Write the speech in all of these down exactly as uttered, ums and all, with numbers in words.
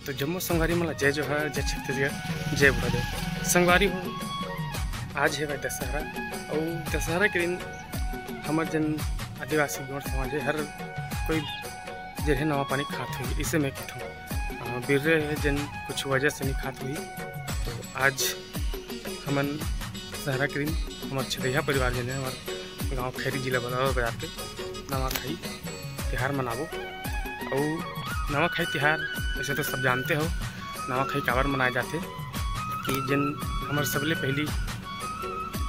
तो जम्मो संगवारी मन ला जय जोहार, जय छत्तीसगढ़, जय बूढ़ा देव। संगवारी हो, आज हे भाई दशहरा, अउ दशहरा के दिन हमर जन आदिवासी गोंड़ समाज हे, हर कोई जेरहे नवा पानी खात होही, इसे मैं कहथंव। अ, बिर्रे हे जन कुछ वजह से नहीं खात होही। तो आज हमन दशहरा के दिन हमर छतैहा परिवार जन हे, हमर गांव खैरी, जिला बलौदाबाजार के नवाखाई तिहार मनाबो। अउ नवाखाई तिहार वैसे तो सब जानते हो, नवाखाई काबर मनाए जाथे कि जेन हमर सबले पहली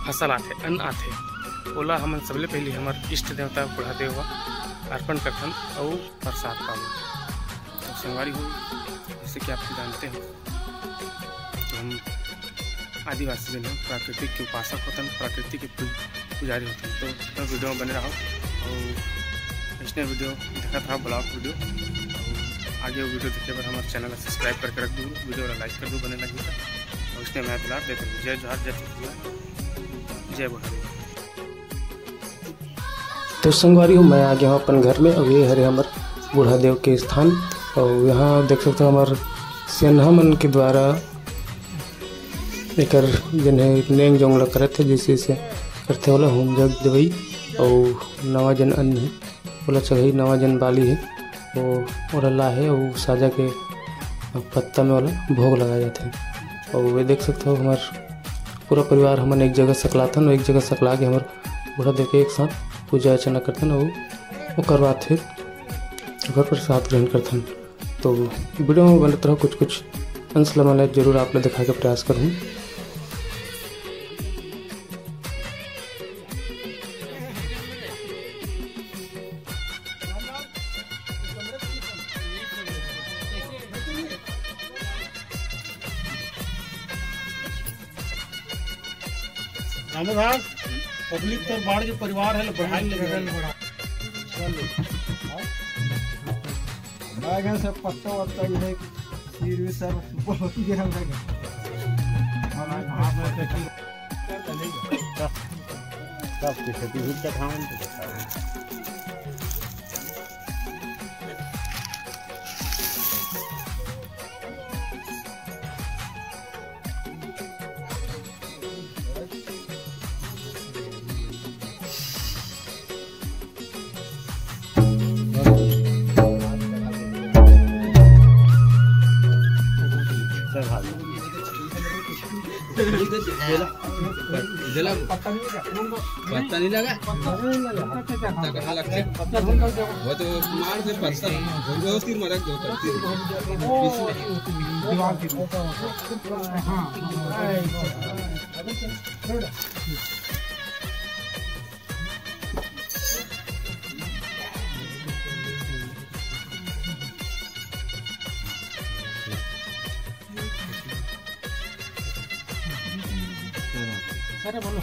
फसल आथे, अन्न आथे, ओला हमन सबले पहली हमर इष्ट देवता बूढ़ा देव ला अर्पण करथन अउ प्रसाद पाबो। तो संगवारी हो, जैसे कि आप जानते हो, तो हम आदिवासी जन प्राकृतिक के उपासक होथन, प्राकृतिक के पू-, पुजारी होथन। तो, तो वीडियो में बने रहो अउ इसने वीडियो देखत रहो, ब्लॉग वीडियो। अउ आगे वो वीडियो देखे बर हमारे चैनल ला सब्सक्राइब करके रख दो, वीडियो ला लाइक कर दो, बने लगी तो। अउ इसने मैं दुलार देते हैं। जय जोहार, जय छत्तीसगढ़, जय बूढ़ा देव। तो संगवारी हो, मैं आ गया हूँ अपन घर में। अउ ये हरे हमर बूढ़ा देव के स्थान। अउ यहाँ देख सकते हो हमर सियनहा मन के द्वारा एकर जन हे नेंग जोंग ला करत हे, जैसे जैसे करथे ओला होम जग देवई। अउ नवा जन अन्न हे ओला चढ़ई, नवा जन बाली हे ओ ओला लाहे अउ साजा के पत्ता में ओला भोग लगाए जाथे। अउ ये देख सकते हो हमर पूरा परिवार हमन एक जगह सकलाथन, एक जगह सकला के हमर बूढ़ा देव के एक साथ पूजा अर्चना करथन अउ ओकर बाद फिर ओकर प्रसाद ग्रहण करथन। तो वीडियो में बनत रहो, कुछ कुछ अंश ला मैं जरूर आप ला दिखाए के प्रयास करूँ। रामू भाई, पब्लिक तो बाढ़ के परिवार है, बढ़ाई ले गए। बैगन से पत्ता वत्ता ये है, सिर भी सब बोल के हम बैगन। सब के खेती भी चखावन तो पत्ता नहीं लगा। पत्ता कहाँ लगता है? वो तो मार दे पत्ता। वो तीर मारा दो तीर। दीवार की। हाँ। अरे बोलो।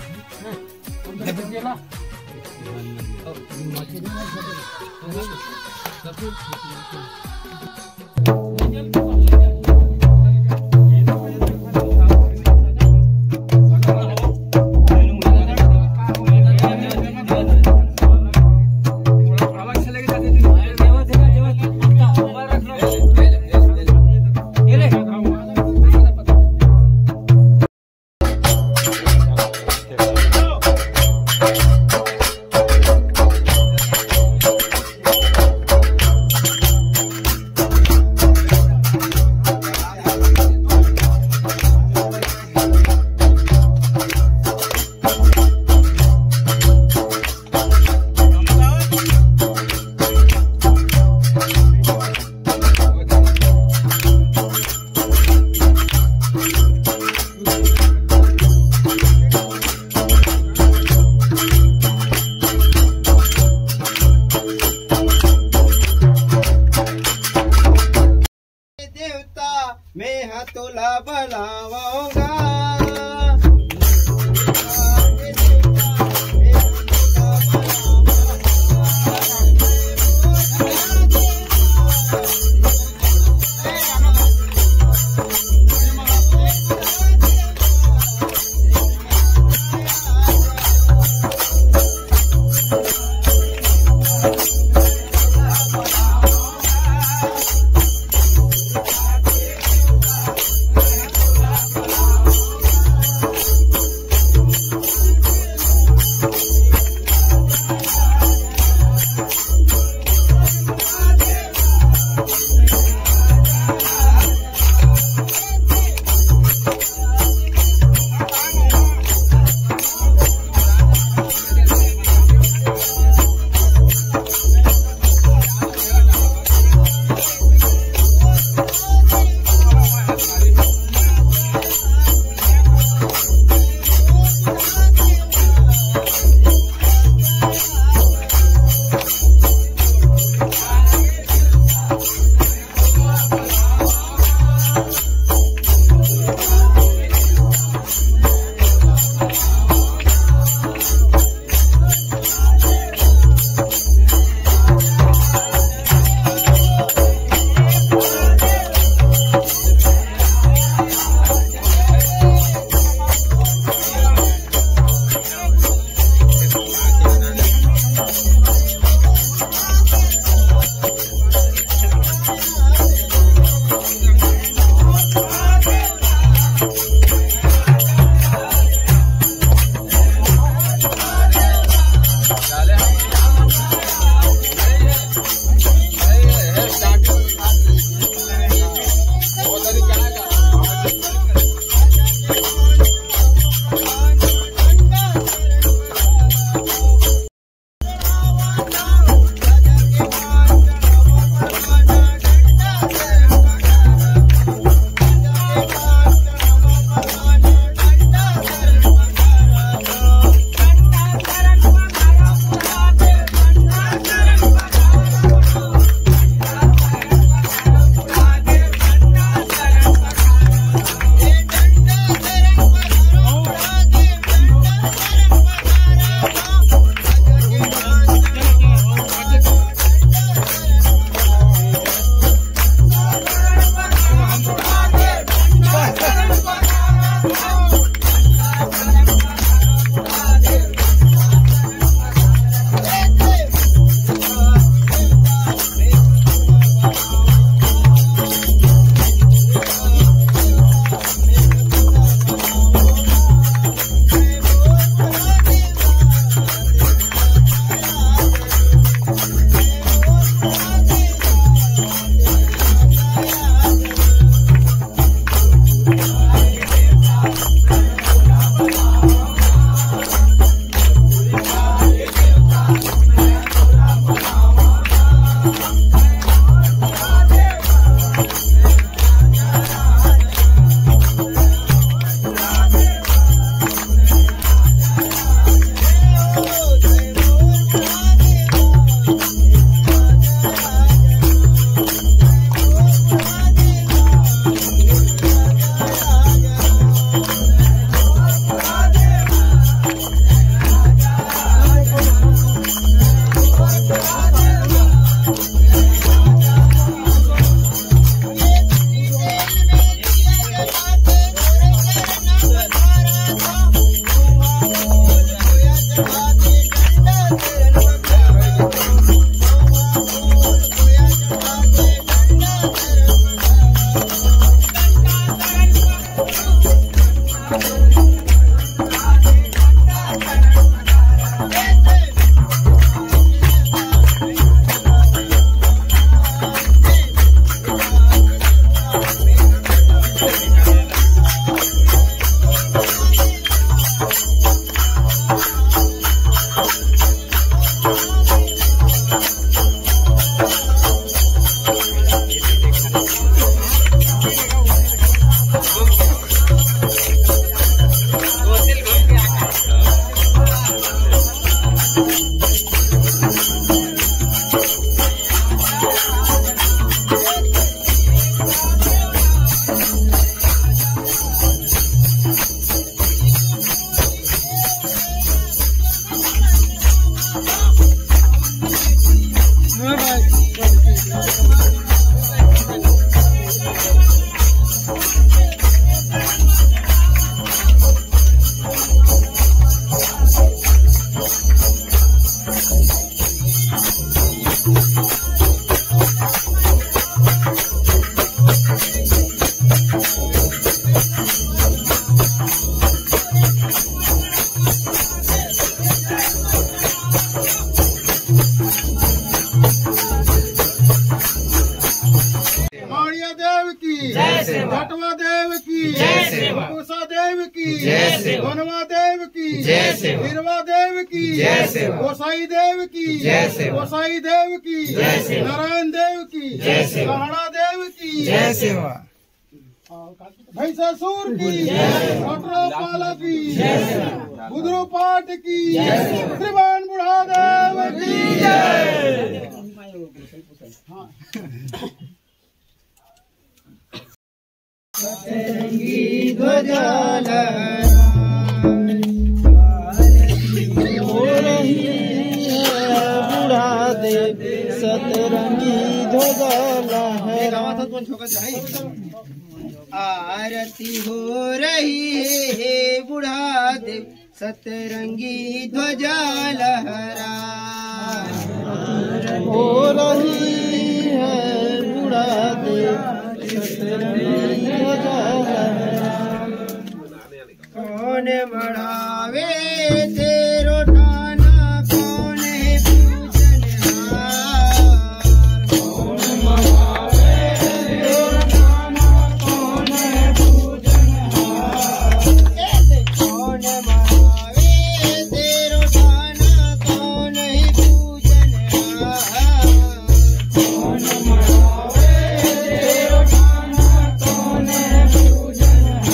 देवता, मैं हा तोला बलावंगा। माड़िया देव की जय सेवा। भटवा देव की जय सेवा। पूसा देव की जय सेवा। बनवा देव की जय सेवा। हिरवा देव की जय सेवा। गोसाई देव की जय सेवा। गोसाई देव की जय सेवा। नारायण देव की जय सेवा। लहड़ा देव की जय सेवा। भैंसासुर की, कटरा पाला की, बुधरू पाठ की, श्रीमान बुढ़ा देव की जय। सतरंगी ध्वजा लहराए, आरती हो रही है बुढ़ा देव। सतरंगी ध्वजा लहराए, आरती हो रही है बुढ़ा देव। सतरंगी ध्वजा लहरा हो रही है बुढ़ा देव। सतरंगी ध्वजा लहरा। कौन मढ़ावे तेरो ठाना, कौन है पूजनहार? कौन मढ़ावे तेरो ठाना, कौन है पूजनहार? कौन मढ़ावे तेरो ठाना, कौन है पूजनहार? कौन मढ़ावे तेरो ठाना, कौन है पूजनहार?